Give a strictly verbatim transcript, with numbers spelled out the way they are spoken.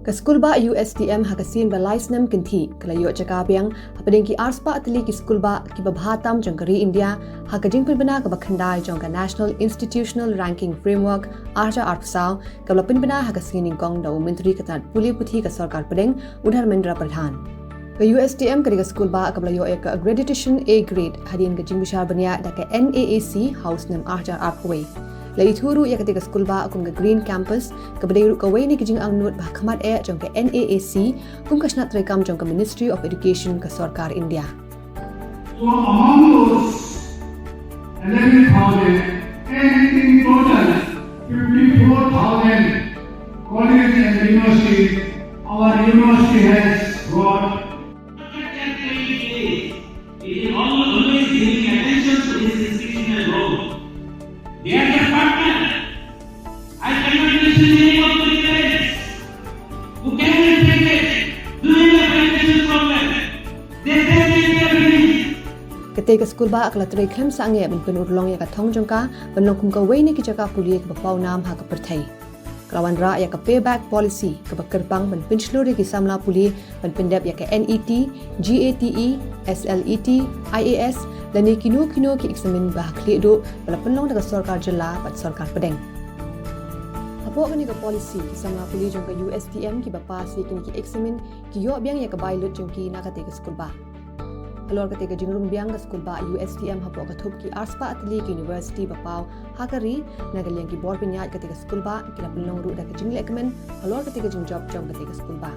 Ka skulbah U S T M ha ka sien ba lai snem kynthih ka la ïoh jaka biang hapdeng ki arspah tylli ki skulbah kiba bha tam jong ka ri India ha ka jingpynbna kaba khyndai jong ka National Institutional Ranking Framework arhajar arphew saw, kaba la pynbna ha ka sngi Nyngkong da u Myntri ka tnad pule puthi ka Sorkar Pdeng, u Dharmendra Pradhan. Ka U S T M ka dei ka skulbah kaba la ïoh ïa ka accreditation A grade hadien ka jingbishar bniah da ka N A A C ha u snem arhajar arphew wei. La ithuh ruh ïa katei ka skulbah kum ka Green Campus, kaba dei ruh kawei na ki jingangnud ba khmat eh jong ka N A A C kum ka shnat treikam jong ka Ministry of Education ka Sorkar India. So among those eleven thousand, in total fifty-four thousand colleges and universities, our university has got It is always giving attention to his institutional role. They are the partner. I cannot mention the name of the parents who cannot take it during the financial problem. They say they are finished. Katei ka skulbah ka la trei khlem sangeh ban pynurlong ïa ka thong jong ka ban long kum kawei na ki jaka pule kaba paw nam ha ka pyrthei. Ka la wanrah ïa ka payback policy kaba kyrpang ban pynshlur ïa ki samla pule ban pyndep ïa ka NET, GATE, SLET, IAS lane kino kino ki eksamin ba ha khlieh duh ba la pynlong da ka sorkar jylla bad sorkar pdeng. Hapoh kane ka policy, ki samla pule jong ka USTM kiba pass ïa kine ki eksamin ki ïoh biang ïa ka bai lut jong ki na katei ka skulbah. Halor katei ka jingrung biang ka skulbah USTM hapoh ka thup ki arspah tylli ki university ba paw ha ka ri, na ka liang ki bor pynïaid katei ka skulbah ki la pynlong ruh da ka jinglehkmen halor katei ka jingjop jong katei ka skulbah.